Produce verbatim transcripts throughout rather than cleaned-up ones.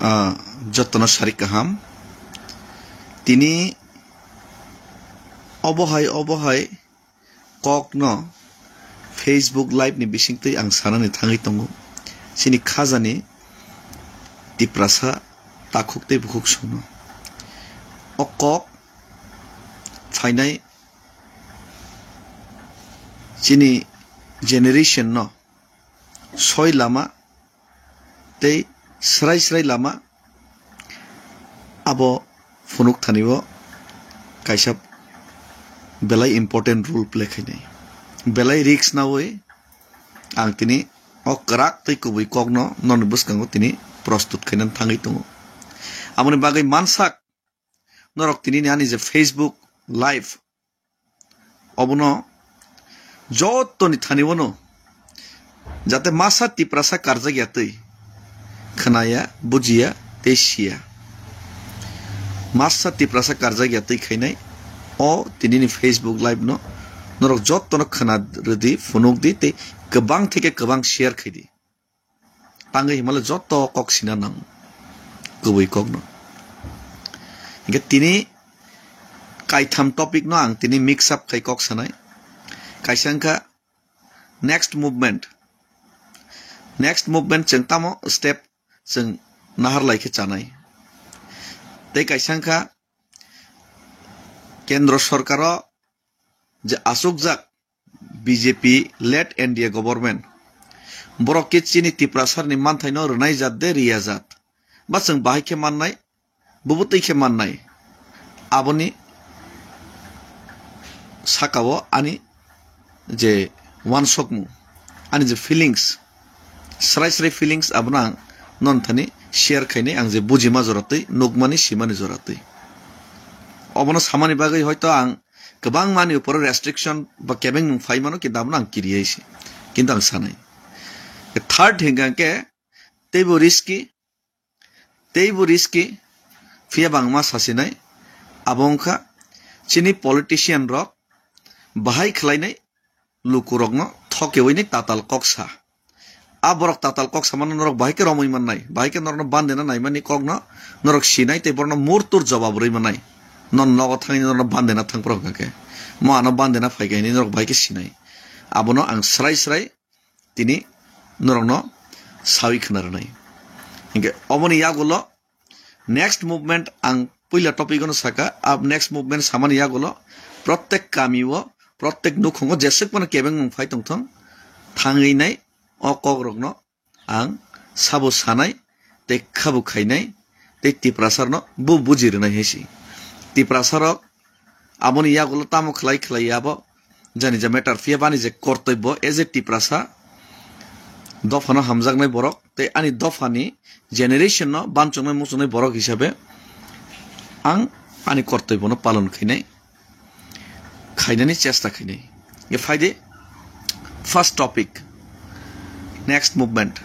Ah, jotono sarik kaham. Tini obo hai, obo hai kokno Facebook Live ni bisingtwi ang sanani thangwi tongo. Chini khajani Tiprasa takhuk tei bukhuk songno. O kok phainai chini generation no soi lama tei srai srai lama abo phunuk thani o kaisa belai important role play khainai. Belai risk nawi ang tini o kwrak tei kubui kokno noni bwskango tini prostut khainani thangwi tongo. Aboni bagwi mansak norok tini ani je Facebook Live obono jotoni thani bono jate masa Tiprasa karjak ya twi khwnaya, bujiya tei siya. Masa Tiprasa karjak ya twi khainai o tinini Facebook Live no norok jottono khwna rwdi, phunuk di tei kwbang theke kwbang share khaidi. Tangwi himale jotto kok sina nang kubui kokno. Hingke tini kaitham topic no ang tini mix up khai kok sanai. Kaisa wngkha next movement. Next movement chwng tamo step chwng nahar lai khe chanai. Tei kaisa wngkha kendro sorkaro je achukjak B J P led N D A government. Borok khe chini Tiprasarni manthaino rwnai jat de riya jat. Ba chwng bahai khe mannai, bubo twi khe mannai. Aboni sakao ani je wansokmung, ani je feelings, srai srai feelings abono ang non thani share khainai, ang je bujima jora twi, nukmani, simani jora twi. Obono samani bagwi hoito ang kwbangmani uporo restriction ba kebengmung phai mano, kintu abono ang kiriya se, kintu ang sanai. Third hingka khe teibo risky, teibo risky, phiya bangma sasinai, abo wngkha chini politician rok bahai khlainai lukurokno thokewi ni tatal kok sa. A borok tatal kok samano norok bahai khe romwi mannai, bahai khe norokno bandena naimani kokno norok sinai tei borokno murtur jobab rwi mannai. Non nogo thangwi norokno bandena thangphuru hwnkha khe, mo ano bandena phaikha hinwi norok bahai khe sinai. Abono ang srai srai tini norokno sawi khna rwnai. Hinkhe oboni yagulo next movement ang puila topic ono saka, ab next movement samani yagulo protek kami o, protek nukhungo jeswk phano kebengmung phai tongthong, thangwi nai o kok rokno ang sabo sanai tei khabo khainai tei Tiprasarno bo buji rwnai hai se. Tiprasarok aboni yagulo tamo khlai khlai abo jani ja matter phiya bani je kortobbo as a Tiprasa dophano hamjaknai borok tei ani dophani generation no banchangnai muchungnai borok hisabe ang ani kortobbo no palon khainai, khainani chesta khainai. Ye phaidi first topic, next movement.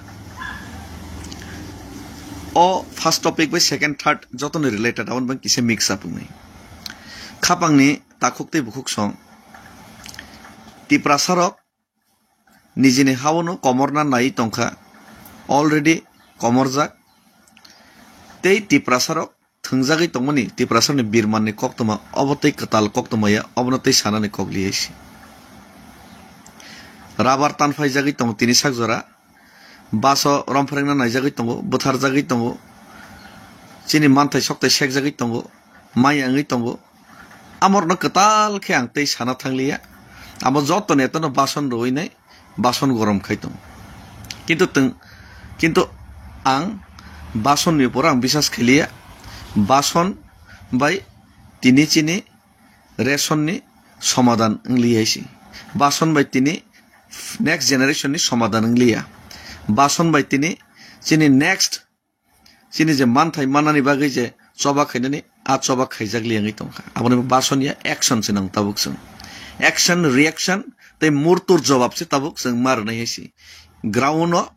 O first topic bai second, third jotoni related, aboni bang kisa mix up wngnai. Khapangni takhuk tei bukhuk song. Tiprasarok nijini haono komorna nai tongkha, already komorjak. Tei Tiprasarok thwngjagwi tongmani, Tiprasarni birmanni koktwma, obo tei kwtal koktwma ya, obono tei sanani kok liya se. Rabar tanphaijagwi tongo tini sak jora, baso romphrekna naijagwi tongo, bwtharjagwi tongo, chini manthai sokthai sekjagwi tongo, mai wngwi tongo. Amorno kwtal khe ang tei sana thangliya. Amo joto netano bason rwinai, bason gorom khai tongo. Kintu twng, kintu ang basonni upor ang bisas khailiya. Bason bai tini chini ration ni somadan wngliya se. Bason bai tini next generation ni somadan wngliya. Bason bai tini chini next chini je manthai manani bagwi je choba khainani, a choba khaijak liya wngwi tongkha. Aboni bason ya action se nang tabuk chwng. Action, reaction tei murtur jobab se tabuk chwng ma rwnai hai se. Ground o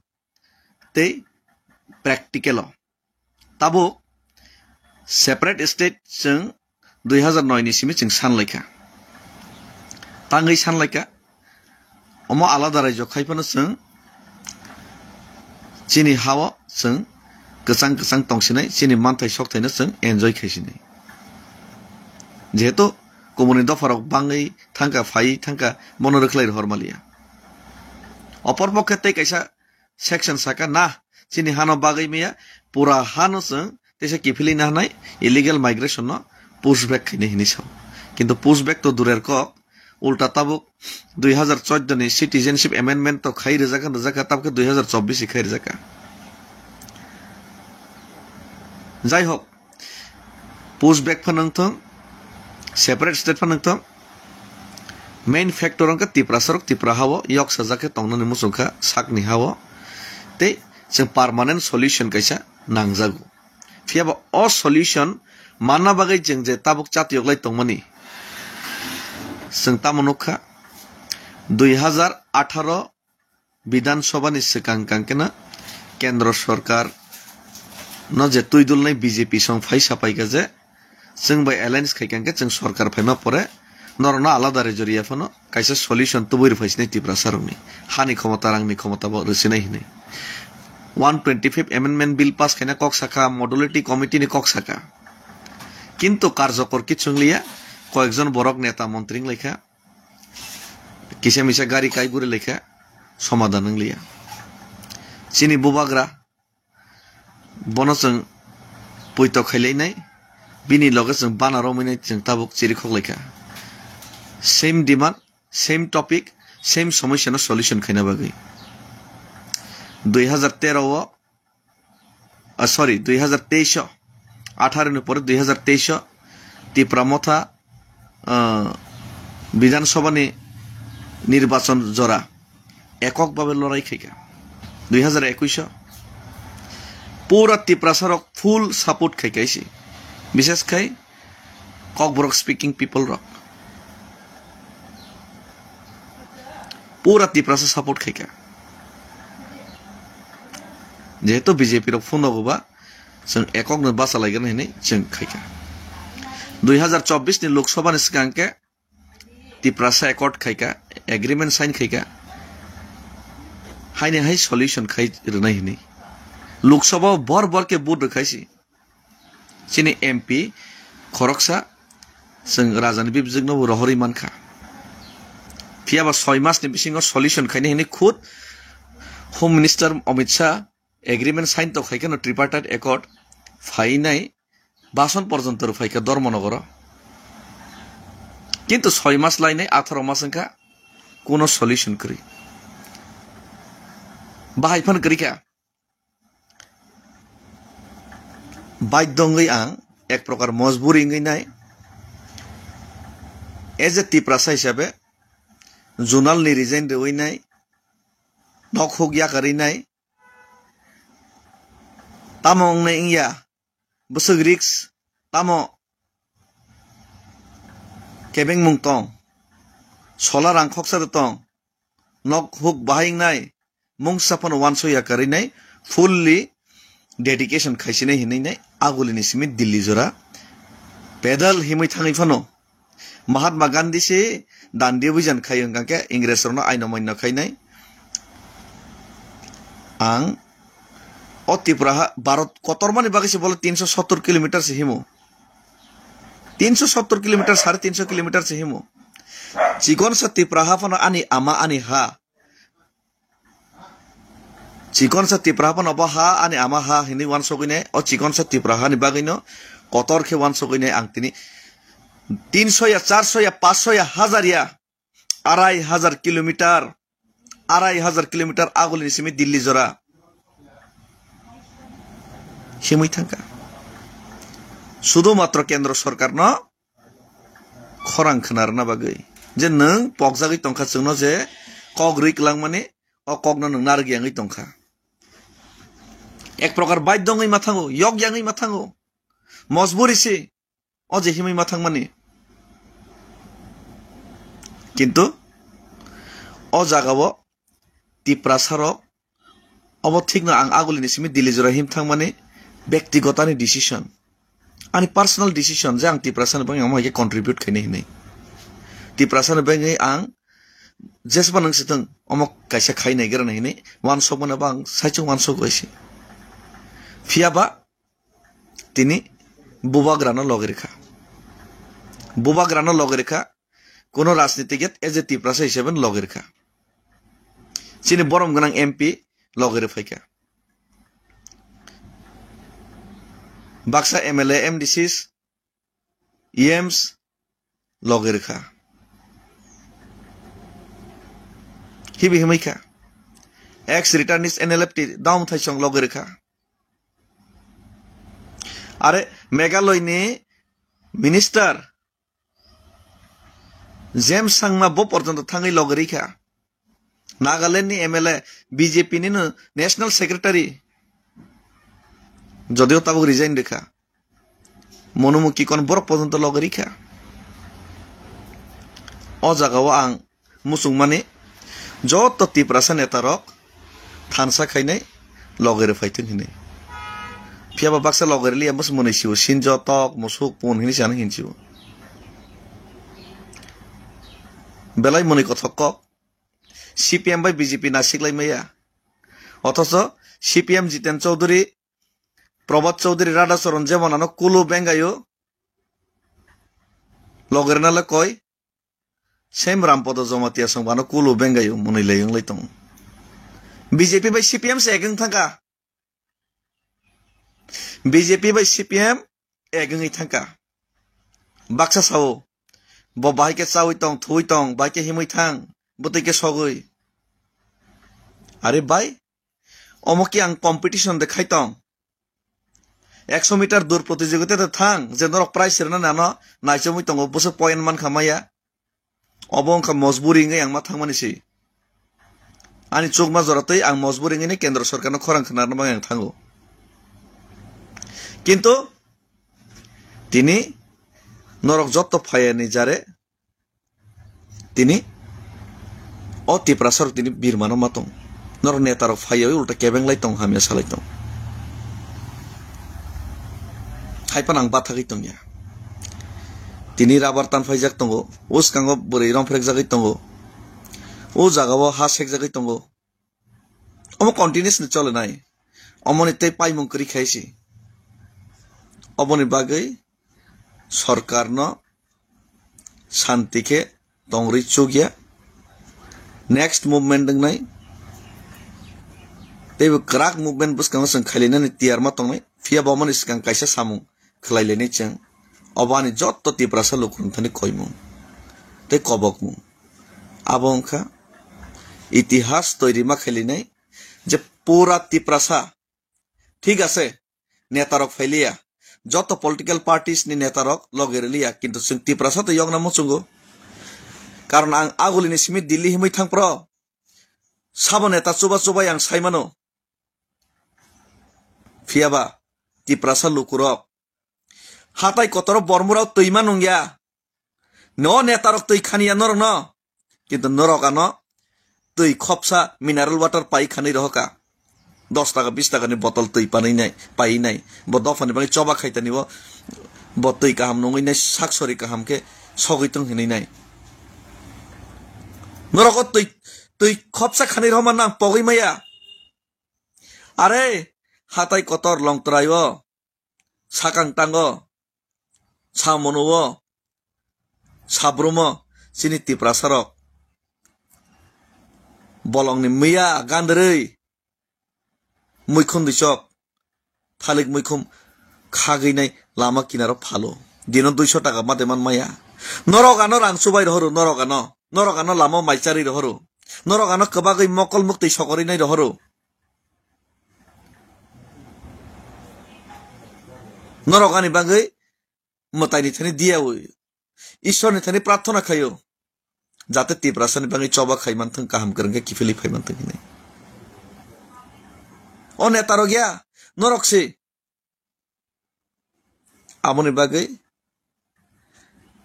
tei practical o. Tabuk separate state chwng dui hazar noi ni simi chwng sanlaikha. Tangwi sanlaikha. Omo alada raijo khai phano chwng chini hao chwng kwchang kwchang tongsinai, chini manthai sokthaino chwng enjoy khaisinai. Jehetu kubuni dopharok bangwi thangkha, phaiwi thangkha, bono rwkhlai rohor maliya. Opor pokhe tei kaisa section saka, na, chini hano bagwi maya, pura hano chwng teisa kiphilwi nahnai, illegal migration no push back khainai hinwi sao. Kintu push back to durer kok, ulta tabuk dui hazar chordo ni Citizenship Amendment to khai rijak kha, rijak kha, tabuk khe dui hazar chobbish khai rijak kha. Jai hok, push back phano wngthong, separate state phano wngthong, main factor wngkha Tiprasa rok Tipra hao yok sajak khe tongnani muchung kha sakni hao, tei chwng permanent solution kaisa nangjago. Phiya ba o solution manna bagwi chwng je tabuk chatiyok lai tongmani, chwng tamo nukha, dui hazar atharo Bidhan Sabha ni swkang kang khe no Kendra Sarkar no je twi dulnai B J P song phai sapai kha je, chwng bai alliance khai kang khe chwng sarkar phaima pore norok no alada rejor ya phano kaisa solution tubui rw phai sinai Tiprasa rokni hani khomota, rangni khomota bo rwsinai hinwi. One twenty fifth Amendment Bill pass khaina kok sakha, Modality Committee ni kok sakha. Kintu karjokor kichung liya, koyekjon borok neta montri wng laikha, kisa misa gari kai guri laikha, somadan wng liya. Chini bubagra bono chwng puito khailainai, bini loge chwng bana romwi nai chwng tabuk chirikhok laikha. Same demand, same topic, same somosya no solution khaina bagwi. Dui hazar tero o, ah, sorry, dui hazar teis o, atharo ni pore dui hazar teis o Tipra Motha, ah, Bidhan Sabha ni nirbachon jora ekok babe lorai khaikha. Dui hazar ekuis o pura Tiprasa rok full support khaikha isi. Bishes khai Kokborok speaking people rok pura Tiprasa support khaikha. Jehetu B J P rok phone rok ba chwng ekok no basa laigana hinwi chwng khaikha. Dui hazar chobbish ni Lok Sabha ni swkang khe Tiprasa accord khaikha, agreement sign khaikha, haini hai solution khai rwnai hinwi. Lok Sabha o bor bor khe vote rwkhaisi. Chini M P khoroksa chwng rajani bibjwkno bo rohorwi mankha. Phiya ba soi masni bisingo solution khaina hinwi khud Home Minister Amit Shah agreement sign to khaikha no tripartite accord phainai bason porjonto rw phaikha Dharmanagaro. Kintu soi mas lainai atharo mas wngkha kuno solution kwrwi. Bahai phan kwrwi kha. Baidho wngwi ang ek prokar mojburi wngwi nai. As a Tiprasa hisabe zonal ni resign rwui nai, nok huk yakarwi nai. Tamo wngnai wngya, bwswk risk, tamo kebengmung tong, sola rang khoksa de tong, nok huk bahai wngnai, mungsa phano uansukya kwrwi nai, fully dedication khaisinai hinwi nai, agulini simi Delhi jora pedal himwi thangwi phano. Mahatma Gandhi se dandi obijan khai wngkha khe Ingres rokno aino maino khainai. Ang o Tipra ha Bharat kotormani bagwi se bole tinsho sottor kilometer se himo. Tinsho sottor kilometer, sare tinsho kilometer se himo. Chikonsa Tipra ha phano ani ama ani ha. Chikonsa Tipra phano bo ha ani ama ha hinwi uansukwi nai. O chikonsa Tipra hani bagwino kotor khe uansukwi nai ang tini tinsho ya, charsho ya, pansho ya, hazar ya, arai hazar kilometer, arai hazar kilometer agulini simi Delhi jora himwi thangkha. Sudu matro Kendra Sarkarno khorang khna rwna bagwi je nwng pokjagwi tongkha chwngno je kok rwi kwlangmani, o kokno nwng narwk yangwi tongkha. Ek prokar baidho wngwi ma thango, yok yangwi ma thango, mojburi se o je himwi ma thangmani. Kintu o jagao Tiprasa rok obo thikno ang agulini simi Delhi jora him thangmani bektigotani decision. Ani personal decision je ang Tiprasani bagwi omo hai khe contribute khainai hinwi. Tiprasani bagwi ang jesba nang sitwng omo kaisa khai nai gra nai hinwi uansukmano bo ang saichung uansuk bai se. Phiya ba tini bubagrano logi rikha. Bubagrano logi rikha. Kuno rajnitigit as a Tiprasa hisabe logi rikha. Chini borom gwnang M P logi riphaikha. Baksa M L A, M D Cs, E Ms logi rikha. Hibi himikha. Ex returnees N L F T Daum Thaisong logi rikha. Are Meghalaya ni minister James Sangma bo porjonto thangwi logi rikha. Nagaland ni M L A, B J P ni no national secretary, jodio tabuk resign rikha. Mono Mukikon borok porjonto logi rikha. O jaga o ang muchungmani joto Tiprasa neta rok thansa khainai logi rwphai thung hinwi. Phiya ba baksa logi rwliya, bwswk mwnwi sio, sinjo, tok, musuk, pun hinwi se ano hinsio. Belai mwnwi kothok kok. C P M bai B J P naisik lai maya. Othocho C P M Jiten Chaudhary, Prabhat Chaudhary, Radha Charan jemon ano kulu bengayo. Logi rwna le koi. Same Rampada Jamatia song bano kulu bengayo mwnwi lai wnglai tongo. B J P bai C P M se ek wng thangkha. B J P bai C P M ek wngwi thangkha. Baksa sao, bo bahai khe chaui tong, thuui tong, bahai khe himwi thang, bwtwi khe sogwi. Are bai, omo khe ang competition de khai tong. Ekso meter dur protijogita de thang, je norok prize rwnani ano naichomwi tongo, bwswk point mankha maya. Obo wngkha mojburi wngwi ang ma thangmani se. Ani chukma jora twi ang mojburi wngwi kendro sorkarno khorang khnarna bagwi ang thango. Kintu tini norok jotto phayani jare tini o Tiprasarok tini birmano ma tong. Norok netarok phaiyawi ulta kebenglai tong, hamya salai tong. Haiphano ang bathagwi tongya. Tini rabar tan phaijak tongo, o swkango bwrwi rong phrekjagwi tongo, o jagao ha sekjagwi tongo. Omo continuously cholenai. Omoni tei paimung kwrwi khai se. Oboni bagwi sorkarno santi khe tongri chukya. Next movement wngnai. Teibo kwrak movement bwskango chwng khailainani tiyar ma tongnai. Phiya bo omoni swkang kaisa samung khwlailainai chwng. Obo ani jotto Tiprasa lukurok thani koimung tei kobokmung. Abo wngkha itihas toiri ma khailainai je pura Tiprasa, thik ase, netarok phailiya, joto political parties ni netarok loge riliya, kintu chwng Tiprasa to yokna muchungo. Karon ang agulini simi Delhi himwi thangpro, sabo neta chuba chubai ang saimano. Phiyaba Tiprasa lukurok hatai kotoro bormurao twi ma nungya. No netarok twi khaniya norokno. Kintu norok ano twi khopsa mineral water pai khanwi rohoka. Dos taka, bis taka ni botol twi panwi nai, pai nai. Bo dophani bagwi choba khaitani bo, bo twi kaham nungwi nai, sak sori kaham khe sogwi tong hinwi nai. Norok o twi, twi khopsa khanwi rohoma nang pogwi maya. Are, hatai kotor Longtrai o, sakang tango, samono o, sabrumo, chini Tiprasarok. Bolongni miya gandrwi, muikhun duisok, thalik muikhum khagwi nai lama kinaro phalo. Dino duiso taka mate man maya. Norok ano rang chubai rohoro, norok ano. Norok ano lama mai charwi rohoro. Norok ano kwbagwi mokol muktwi sokorwi nai rohoro. Norok ani bagwi mwtaini thani diyawi, Ishwarni thani prarthana khaio, jate Tiprasani bagwi choba khai manthung, kaham kwrwng khe kiphilwi phai manthung hinwi. O netarok ya, norok se. Aboni bagwi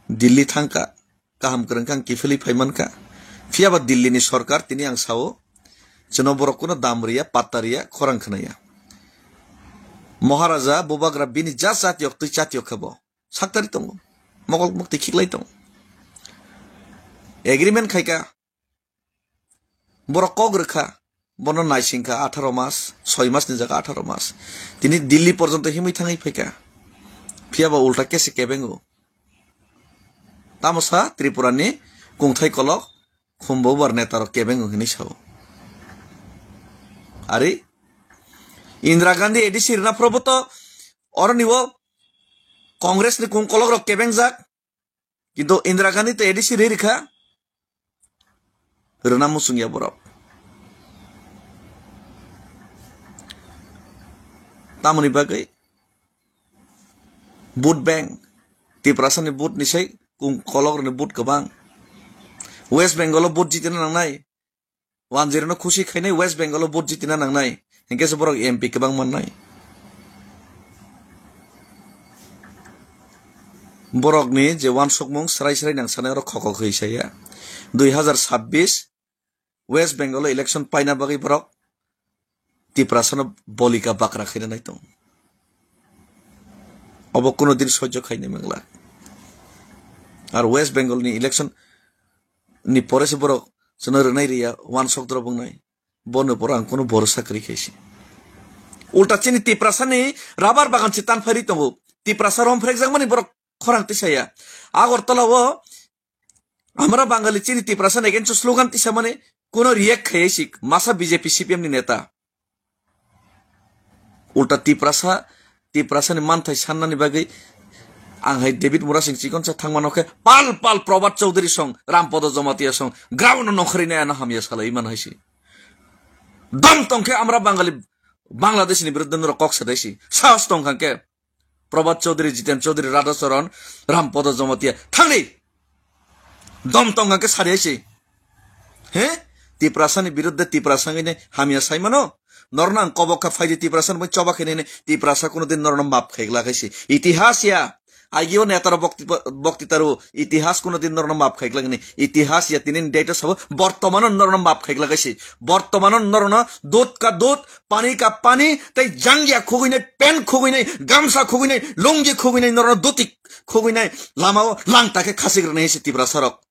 Delhi thangkha, kaham kwrwng khe ang kiphilwi phai mankha. Phiyaba Delhi ni sorkar tini ang sao, chwno borok kuno dam riya, patta riya, khorang khwnaya. Maharaja, bubagra bini ja chati yok twi chati yok khe bo. Saktari tongo. Mokol mukti khiklai tongo. Agreement khaika. Borok kok rwkha. bono naisingkha atharo mas, soi mas ni jaga atharo mas. Tini Delhi porjonto himwi thangwi phaikha. Phiya ba ulta kesi kebengo. Tamo sa Tripura ni kungthai kolok khumbo bar neta rok kebengo hinwi sao. Ari Indira Gandhi A D C rwna phuru bo to oroni o Congress ni kung kolok rok kebengjak. Kintu Indira Gandhi to A D C ri rikha. Rwna muchung ya borok. Tamoni bagwi vote bank, Tiprasa ni vote ni sai kung kolok ni vote kwbang. West Bengal o vote jitina nangnai. Wanjirano khusi khainai West Bengal o vote jitina nangnai. Hinkhe se borok M P kwbang mannai. Borokni je wansukmung srai srai nang sanai oro khokok hwi saya. Dui hazar sabbish West Bengal o election paina bagwi borok Tiprasano bolika bakra khaina nai tongo. Obo kuno din sojjo khaina mangla. Ar West Bengal ni election ni pore se borok chwngno rwnai riya, wansok drop wngnai. Bono pore ang kuno borosa kwrwi khaisi. Ulta chini Tiprasani rabar bagan se tanphari tongo. Tiprasa romphrekjakmani borok khorang tisaya. Agartala o Amra Bangali chini Tiprasa against o slogan tisamani kuno react khaiya si masa B J P C P M ni neta. Ulta Tiprasa, Tiprasa ni manthai sannani bagwi ang hai David Murasing chikonsa thangmano khe pal pal Prabhat Chaudhary song, Rampodo Jamatia song, ground no nongkhorwi nai ano hamya salai man hai si. Dom tong khe amra Bangali Bangladesh ni biruddhe norok kok sadai si. Sahas tong khan khe Prabhat Chaudhary, Jiten Chaudhary, Radha Charan, Rampodo Jamatia. Thangdi! Dom tong khe sari aisi. He? Tiprasani biruddhe Tiprasa wngwi hamya saimano. Norno ang kobok kha phaidi Tiprasa wngwi choba khe nini Tiprasa kuno din norno map khaigla khaisi. Itihas ya. Agio netaro bokti, bokti taru itihas kuno din norno map khaigla khaini. Itihas ya tinin date sabo bortomano norno map khaigla khaisi. Bortomano norno dut ka dut pani ka pani, tei jangya khugwinai, pen khugwinai, gamsa khugwinai, lungi khugwinai, norno doti khugwinai, lamao langta khe khasik rwnai se Tiprasa rok.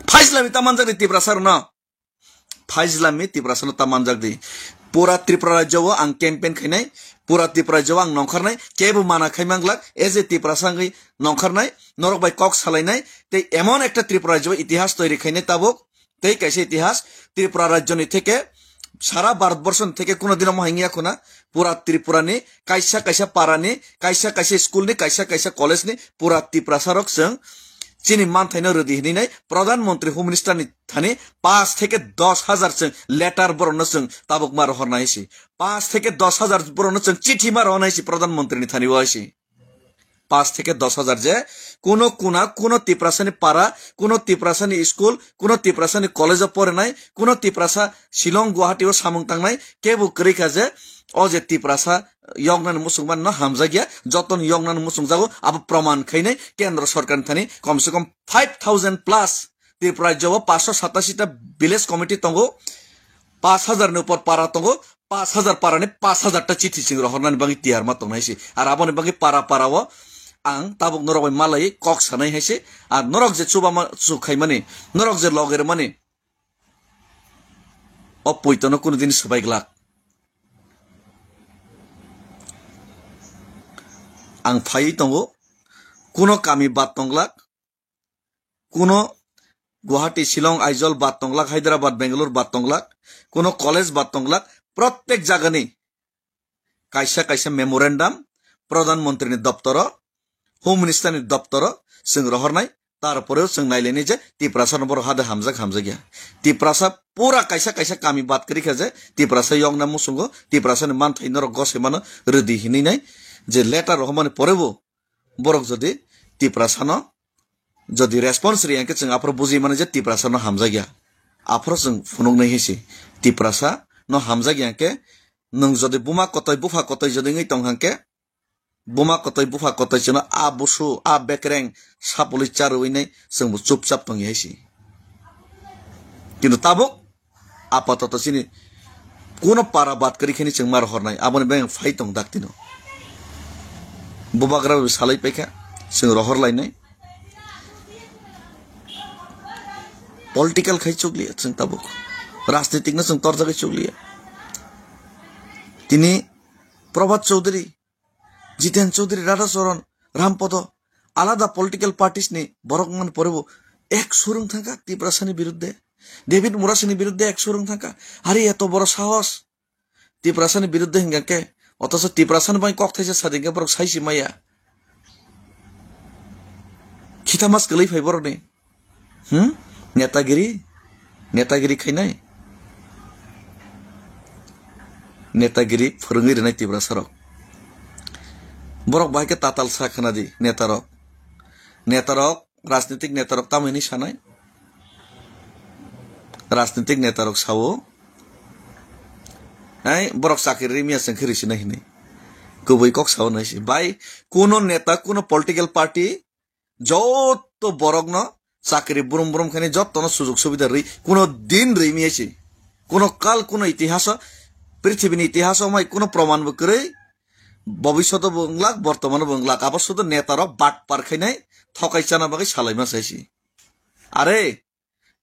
Phaisla mi ta manjak di Tiprasa rokno. Phaisla mi Tiprasa no ta manjak di. Pura Tripura rajyo o ang campaign khainai, pura Tripura rajyo o ang nongkharnai, kebo mana khai manglak, as a Tiprasa wngwi nongkharnai, norok bai kok salainai, tei emon ekta Tripura rajyo o itihas toiri khainai tabuk, tei kaisa itihas, Tripura rajyoni theke, sara Bharatborsho ni theke kuno dino mohai wngya khuna, pura Tripura ni, kaisa kaisa para ni, kaisa kaisa school ni, kaisa kaisa college ni, pura Tiprasa rok chwng chini manthaino rwdi hinwi nai, Pradhan Mantri Home Minister ni thani paanch theke dos hajar chwng letter borokno chwng tabuk ma rohornai si. Paanch theke dos hajar borokno chwng chithi ma rohornai si Pradhan Mantri ni thani o si. Paanch theke dos hajar je kuno kuna, kuno Tiprasani para, kuno Tiprasani school, kuno Tiprasani college o porinai, kuno Tiprasa Shillong, Guwahati o samung tangnai, kebo kwrwi kha je o je Tiprasa yoknani muchungmani no hamjakya, jotoni yoknani muchungjago, abo proman khainai Kendra Sorkarni thani komse kom five thousand plus Tripura rajyo o paanch sho satasita village committee tongo, paanch hajar ni upor para tongo, paanch hajar para ni paanch hajar ta chithi sing rohornani bagwi tiyar ma tongnai si. Ar aboni bagwi para para o ang tabuk norok bai malai kok sanai hai se. Ar norok je chuba ma chu khaimani, norok je loge rwmani, o poito no kuno din swbai glak. Ang phaiwi tongo, kuno kami bad tonglak, kuno Guwahati, Shillong, Aizawl bad tonglak, Hyderabad, Bangalore bad tonglak, kuno college bad tonglak, prottek jagani kaisa kaisa memorandum Pradhan Mantri ni doptoro, Home Minister ni doptoro chwng rohornai, tarporeo chwng nailainai je Tiprasa no borok hade hamjak hamjakya. Tiprasa pura kaisa kaisa kami bad kwrwi kha je Tiprasa yokna muchungo, Tiprasa ni manthai norok gosoi mano rwdi hinwi nai je letter rohormani porebo borok jodi Tiprasa no jodi response riya hwnkhe chwng aphuru bujui mano je Tiprasa no hamjakya. Aphuru chwng phunuknai hinsi Tiprasa no hamjakya hwnkhe nwng jodi buma kotoi bupha kotoi jodi wngwi tong hwnkhe buma kotoi bupha kotoi chwngno a busu a bekreng sapului charwi nai chwngbo chupchap tongya hinsi. Kintu tabuk apatoto chini kuno para bad kwrwi khe ni chwng ma rohornai, aboni bagwi ang phai tong daktino. Bubagra bai salai paikha, chwng rohor lainai. Political khai chukliya chwng tabuk. Rajnitik no chwng torjagwi chukliya. Tini Prabhat Chaudhary, Jiten Chaudhary, Radha Charan, Rampodo, alada political parties ni borok wngmani pore bo ek surung thangkha Tiprasani biruddhe. David Murasini biruddhe ek surung thangkha. Hari eto boro sahos. Tiprasani biruddhe hingkha khe, otoso Tiprasani bai kok thaisa sadi hingkhe borok saisi maya. Khithamas kwlwi phai borokni. Hmm? Netagiri? Netagiri khainai? Netagiri phwrwngwi rwnai Tiprasarok. Borok bahai khe tatal sa khna di, netarok. Netarok, rajnitik netarok tamo hinwi sanai? Rajnitik netarok sao, "Hai, borok chakri rimya chwng khe risinai," hinwi. Kubui kok sao nai si. Bai, kuno neta, kuno political party, joto borokno chakri brum brum khainai, jotono sujug subida rwi, kuno din rwi miya si. Kuno kal, kuno itihaso, prithibini itihaso mai kuno proman bo kwrwi, bobishoto bo wnglak, bortomano bo wnglak, abo sudo netarok batpar khainai, thokai chana bagwi salaima sai si. Are,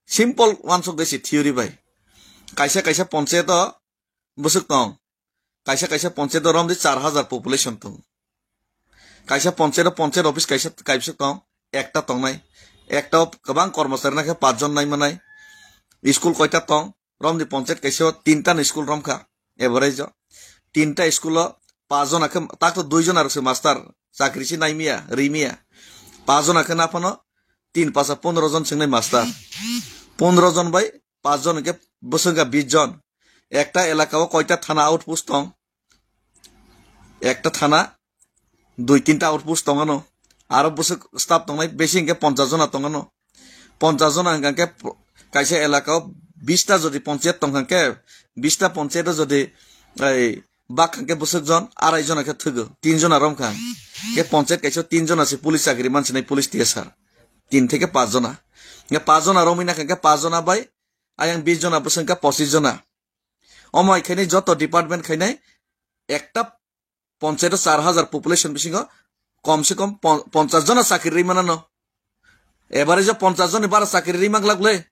simple wansuk de si theory bai. Kaisa kaisa ponchayat o bwswk tong. Kaisa kaisa ponchayat o romdi char hajar population tong. Kaisa ponchayat o ponchayat office kaisa kaisa tong, ekta tongnai. Ekta o kwbang kormochari nakhe pachjon naimanai. School koita tong? Romdi ponchayat kaisa o tinta ni school romkha. Average o tinta school o pachjon akhe tak to dui jon arokse master. Chakri si naimiya, rimiya. Pachjon akhe naphano tin pacha pondro jon swngnai master. Pondro jon bai pachjon hwnkhe bwswk wngkha bis jon. Ekta elaka o koita thana outpost tong? Ekta thana dui tinta outpost tong ano. Aro bwswk staff tongnai besi hwnkhe ponchas jona tong ano. Ponchas jona hwnkha khe kaisa elaka o bista jodi ponchayat tong kha khe, bista ponchayat o jodi ei bak kha khe bwswk jon arai jona khe thwgo, tin jona rom kha. Khe ponchayat kaisa tin jona se police chakri mansinai police T S R. Tin theke pach jona. Khe pach jona romwi na kha khe pach jona bai ayang bis jona bwswk kha pochis jona. Omo hai khainai joto department khainai ekta ponchayat o char hajar population bisingo kom se kom pon-, ponchas jona chakri rwi manano. Average o ponchas joni bara chakri rwi manglak le.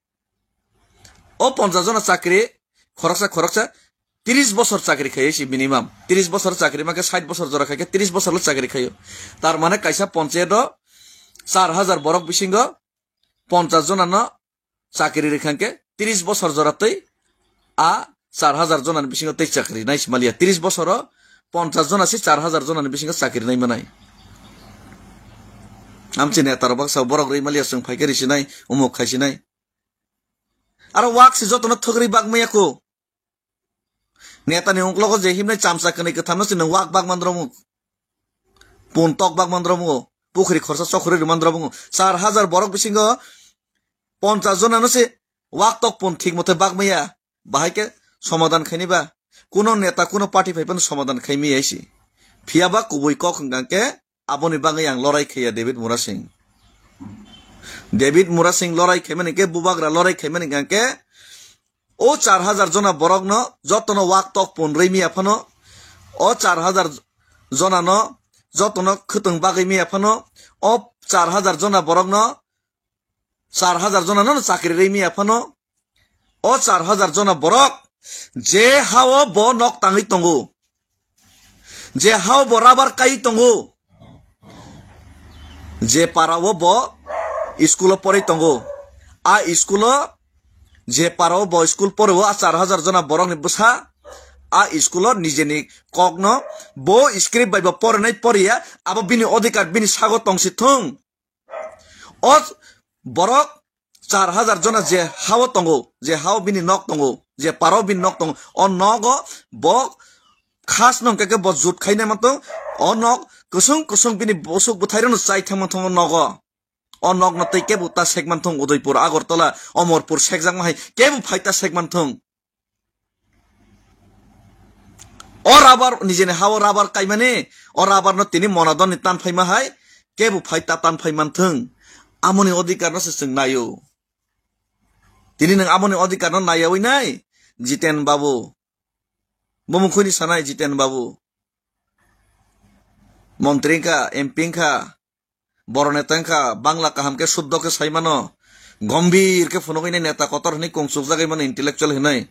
O ponchas jona chakri khoroksa khoroksa tris bosor chakri khaye si minimum. Tris bosor chakri mankhe sait bosor jora khaikhe tris bosor le chakri khayo. Tar mane kaisa ponchayat o char hajar borok bisingo ponchas jona no chakri rikha khe tris bosor jora tei a char hajar jona ni bisingo tei chakri nai si maliya. Tris bosor o ponchas jona se char hajar jona ni bisingo chakri nai manai. Amchi neta rok baksa borok rwi maliya chwng phaikhe risinai, umuk khaisinai. Aro wak se jotono thwgri bak maya ko. Neta ni ungklogo je himnai chamsa kwnwi kwthamno se nwng wak bak mandromo. Pun tok bak mandromo. Pukhri khorsa chokhorwi rw mandromo. Char hajar borok bisingo ponchas jona no se wak tok pun thik mote bak maya. Bahai khe somadan khaini ba. Kuno neta kuno party phai phano somadan khai maya si. Phiya ba kubui kok hwnkha khe aboni bagwi ang lorai khaiya David Murasing. David Murasing lorai khaimani khe bubagra lorai khaimani hwnkha khe o char hajar jona borokno jotono wak tok pun rwi miya phano, o char hajar jonano jotono khwtwng bagwi miya phano, o char hajar jona borokno char hajar jonano chakri rwi miya phano, o char hajar jona borok je hao bo nok tangwi tongo, je hao bo rabar kai tongo, je para o bo school o porwi tongo, a school o je para o bo school poro o a char hajar jona borok ni bwsa a school o nijeni kok no bo script bai bo porinai poriya abo bini odhikar bini sago tongsi thung. O borok char hajar jona je hao tongo, je hao bini nok tongo, je paro bini nok tongo, o nogo bo khas nong keke bo jut khaina mantong, o nok kusung kusung bini bosuk bwthai rokno chai thang mantong o nogo. O nokno tei kebo ta sek mantong Udaipur, Agartala, Omorpur sekjakma hai kebo phai ta sek mantong. O rabar, nijeni hao rabar kaimani, o rabar no tini monadon ni tan phaima hai, kebo phai ta tan phai manthung. Amoni odhikar no se chwng naio. Tini nwng amoni odhikar no naiyawi nai, Jiten Babu. Bumung khuni sanai Jiten Babu. Montri wngkha, M P wngkha, Boro neta wngkha, Bangla kaham khe suddho khe sai mano. Gombir khe phunugwi nai neta kotor hwnwi kungsukjagwi mano intellectual hwnwi.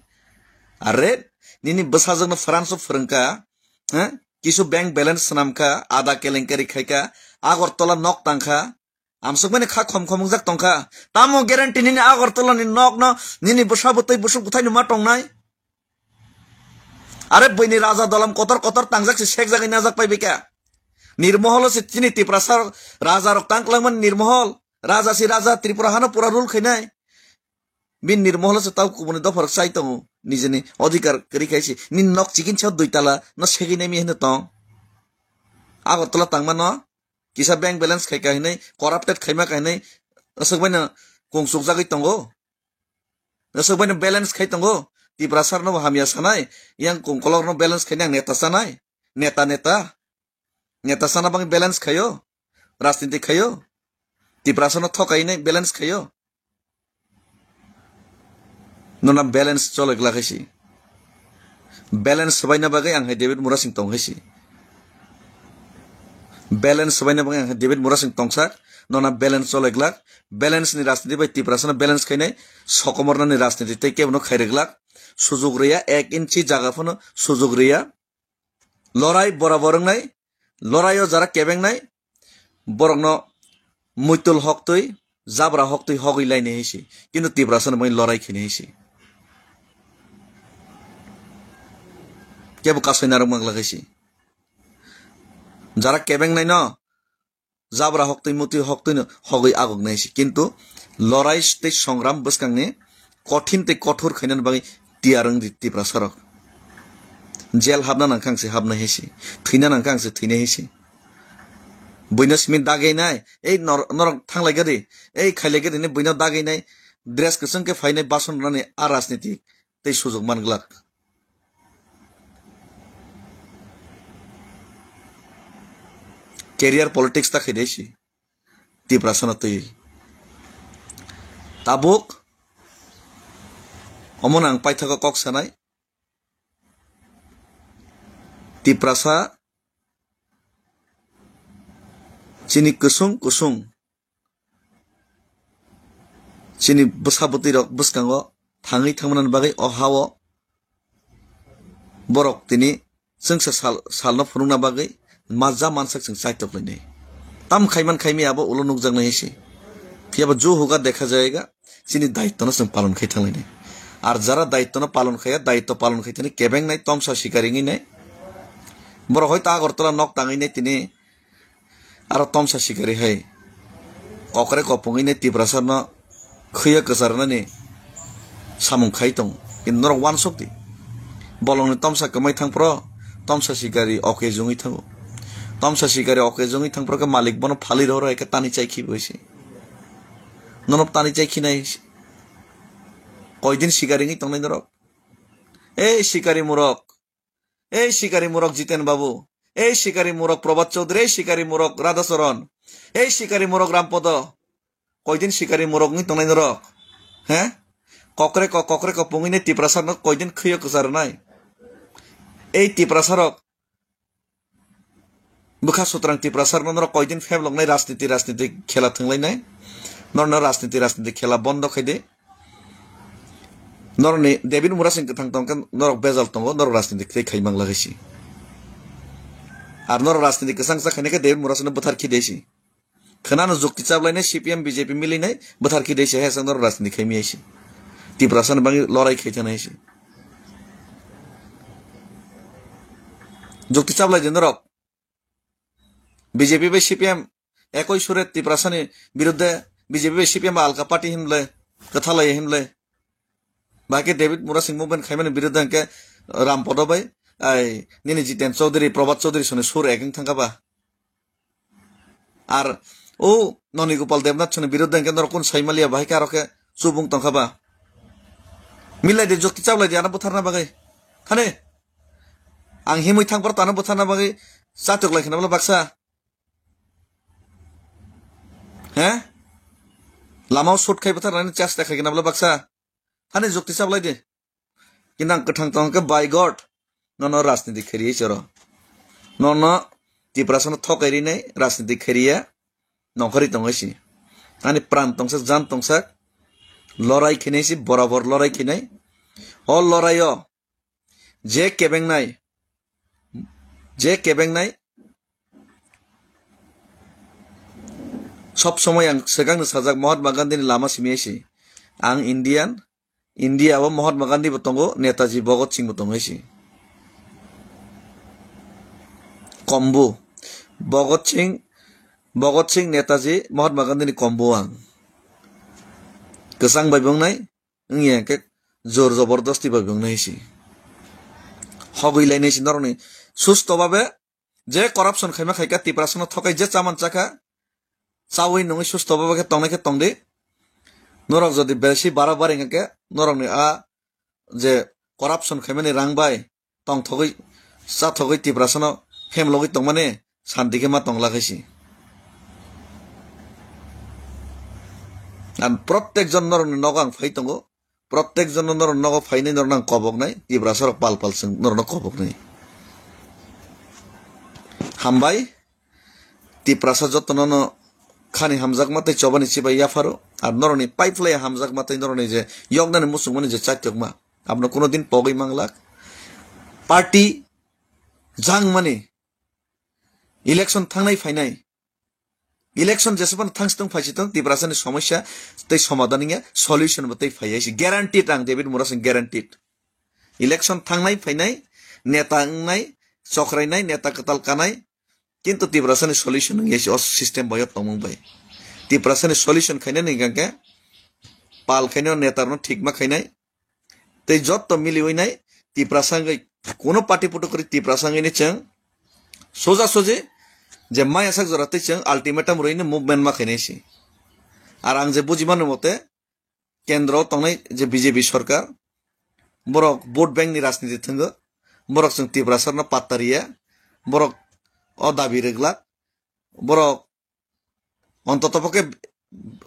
Are, nini bwsajwkno France o phwrwngkha, he? Kisu bank balance swnamkha, ada kelenkari khaikha, Agartala nok tangkha, amsukmani kha khom khom wngjak tongkha. Tamo guarantee nini Agartala ni nok no nini bwsa bwtwi busuk bwthai no ma tongnai? Are buini raja dolam kotor kotor tangjak se sekjagwi najak pai bika. Nirmohol se chini Tiprasa raja rok tang kwlangmani Nirmohol. Raja si raja Tripura hano pura rule khainai. Bin Nirmohol se tau kubuni dopha rok chai tongo. Nijeni odhikar kwrwi khai se. Nini nok chikin sa dui tala no segwi nai mi hino tong. Agartala tangmano kisa bank balance khai kahinai, corrupted khaima kahinai, aswk baino kungsukjagwi tongo. Aswk baino balance khai tongo. Tiprasa rokno bo hamya sanai, yang kongkolok rokno balance khainai ang neta sanai. Neta, neta. Neta sana bagwi balance khaio. Rajniti khaio. Tiprasa no thokainai balance khaio. Nona balance choloi glak hai si. Balance swbaina bagwi ang hai David Murasing tong hai si. Balance swbaina bagwi ang hai David Murasing tongsak. Nona balance choloi glak. Balance ni rajniti bai Tiprasa no balance khainai. Sokomorna ni rajniti tei kebo no khairwi glak. Sujuk riya ek inchi jaga phano sujuk riya. Lorai borabor wngnai, loraio jara kebengnai, borokno muitul hoktwi, jabra hoktwi hogwi lainai hai se. Kintu Tiprasano bai lorai khainai hai se. Kebo kasai narwk manglak hai se. Jara kebengnaino jabra hoktwi mutwi hoktwino hogwi agoknai se. Kintu lorai tei songram bwskangni kothin tei kothor khainani bagwi tiyar wng di Tiprasarok. Jel habna nangkha ang se habnai hai se. Thwina nangkha ang se thwinai hai se. Buino simi dagainai, ei nor-, norok thanglai gari, ei khailai gari hinwi buino dagainai, dress kwchwng khe phainai bason rwnani a rajniti tei sujok man glak. Career politics ta khaidai si. Tiprasano twi. Tabuk omono ang paithago kok sanai. Tiprasa chini kusung kusung chini bwsa bwtwi rok bwskango thangwi thangmani bagwi o hao borok tini chwngsa sal, salno phunukna bagwi ma ja mansak chwng chaitok lainai. Tam khaiman khaimi abo ulo nukjaknai hai se. Phiya bo jo hoga dekha jayega, chini daitwno chwng palon khai thanglainai. Ar jara daitwno palon khaiya, daitw palon khai thani kebengnai tomsa sikari wngwi nai. Borok hoito Agartala nok tangwi nai tini aro tomsa sikari hai kokre kopongwi nai Tiprasarno khwiya kwcharnani samung khai tongo. Kintu norok uansuk di. Bolongni tomsa kwmai thang phro, tomsa sikari oke jungwi thango. Tomsa sikari oke jungwi thang phro khe malik bono phalwi rohor hai khe tani chai khibi se. Nono tani chai khinai koidin sikari wngwi tongnai norok? Ei sikari murok. Ei sikari murok Jiten Babu, ei sikari murok Probhat Chaudhary, ei sikari murok Radhacharan, ei sikari murok Rampodo. Koidin sikari murok wngwi tongnai norok? He? Kokre ko, kokre ko pungwi nai Tiprasarno koidin khwiyo kwcharnai? Ei Tiprasarok bwkha sutrang Tiprasarno norok koidin phebloknai rajniti, rajniti khela thwnglainai? Norno rajniti, rajniti khela bondo khai di. Norokni David Murasing kwthang tongkhe norok bejal tongo, norok rajniti tei khai manglak hai si. Ar norok rajniti kwchang cha khainai khe David Murasingno bwthar khi de si. Khwnano jukti chaplainai C P M B J P milinai bwthar khi de si, hai sang norok rajniti khai mi hai si. Tiprasano bangwi lorai khai thana hai si. Jukti chaplai de norok. B J P bai C P M ekoi sure Tiprasani biruddhe, B J P bai C P M alka party hinble, kwthalai hinble. Bahai khe David Murasing movement khaimani biruddhe hwnkhe Rampodo bai, ai, nini Jiten Chaudhary, Probhat Chaudhary soni sur ek wng thangkha ba. Ar o Noni Gopal Debnath soni biruddhe hwnkhe norok kun saimaliya bahai khe aro khe chubung tongkha ba. Milai di jukti chaplai di ano butharna bagwi. Thani. Ang himwi thang phor tano butharna bagwi chatok lai khna bwla baksa. He? Lamao shoot khai bwtharnani chesta khai khna bwla baksa. Thani jukti chaplai di. Kinang kwthang tong khe by God. Nono rajniti khairi choro. Nono Tiprasano thokai rinai rajniti khairiya. Nongkhorwi tongwi si. Ani pran tongsak, jan tongsak. Lorai khinai si borabor lorai khinai. O lorai o je kebengnai, je kebengnai sob somoi ang swkangno sajak Mahatma Gandhi ni lama simi si. Ang Indian, India o Mahatma Gandhi bo tongo, Netaji Bhagat Singh bo tongo si. Kombu. Bhagat Singh, Bhagat Singh, Netaji, Mahatma Gandhi ni kombu ang. Kwchang bai bo wngnai, wngya khe jor jobordasti bai bo wngnai si. Hogwi lainai si norokni susto babe je corruption khaima khaika Tiprasano thokai je chaman chakha, chawi nungwi susto babe khe tongnai khe tongdi. Norok jodi besi bara bari hwnkhe norokni a je corruption khaimani rang bai tongthogwi, chathogwi Tiprasano phemlogwi tongmani santi khe ma tongla khaisi. Ang protek jon norokni nogo ang phai tongo, protek jon norok nogo phainai norokno ang koboknai, Tiprasarok pal pal chwng norokno koboknai. Hambai, Tiprasa jotono no khani hamjakma tei chobani chibai yapharo, ar norokni pipeline hamjakma tei norokni je yoknani muchungmani je chaitokma, abono kuno din pogwi manglak. Party jangmani election thangnai phainai, election jesabano thangsi tong phaisi tong, Tiprasani somosya tei somadhan wngya, solution bo tei phaiya si guaranteed, ang David Murasing guaranteed. Election thangnai phainai, neta wngnai, chokrainai, neta kwtal kanai, kintu Tiprasani solution wngya si o system bai o tongmung bai. Tiprasani solution khainani hwnkha khe pal khainai, o netarokno thikma khainai, tei jotto miliwi nai Tiprasa wngwi kuno party puto kwrwi Tiprasa wngwi ni chwng soja soji je maya sak jora tei chwng ultimatum rwini movement ma khainai si. Ar ang je bujimani mote kendro tongnai je B J P sorkar, borok vote bank ni rajniti thwngo, borok chwng Tiprasarno patta riya, borok o dabi rwglak, borok Ontoto pokhe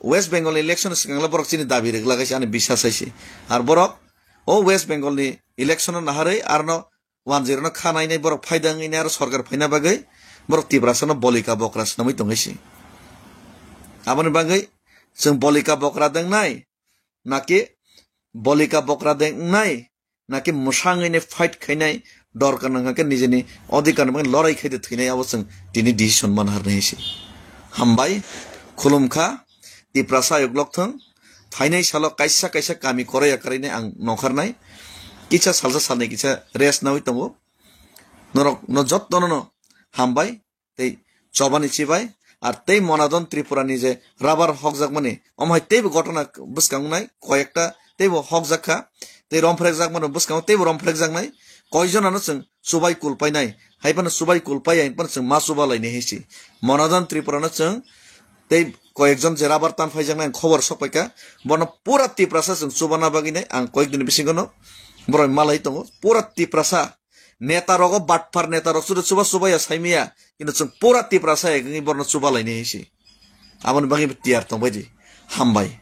West Bengal ni election swkang le borok chini dabi rwglak hai se ani bisas hai se. Ar borok o West Bengal ni election no naharwi arno one zero no kha nainai borok phaida wngwi nai aro sorkar phaina bagwi borok Tiprasa no bolika bokra swnamwi tong hai se. Aboni bagwi chwng bolika bokra de wngnai naki bolika bokra de wngnai naki mwsangwi nai fight khainai, dorkar nang khe nijini odhikar ni bagwi lorai khai de thwinai, abo chwng tini decision man har nai se. Hambai, khulum kha, Tiprasa ayuk lok thung, phainai salo kaisa kaisa kami koroi yakarwi nai ang nongkhar nai, kisa salsa salnwi kisa rest nawi tongo, norok no jotto no no hambai, tei chobani chibai, ar tei Monadon Tripura ni je rubber hokjakmani, omo hai teibo gotona bwskang wngnai, koyekta teibo hokjak kha, tei romphrekjakmani bwskango teibo romphrekjaknai, koijonano chwng chubai kulpainai, hai phano chubai kulpai, hai phano chwng ma chuba lainai hai se. Monadon Tripura no chwng tei koyekjon je rubber tan phaijaknai ang khobor sok paikha, bono pura Tiprasa chwng chubana bagwi nai ang koyekdini bisingo no borok malai tongo, pura Tiprasa. Neta rogo batphar neta rok sudu chuba chuba ya saimaya. Kintu chwng pura Tiprasa ya gini borno chuba laini hisi. Aboni bagwi tiyar tong baidi. Hambai.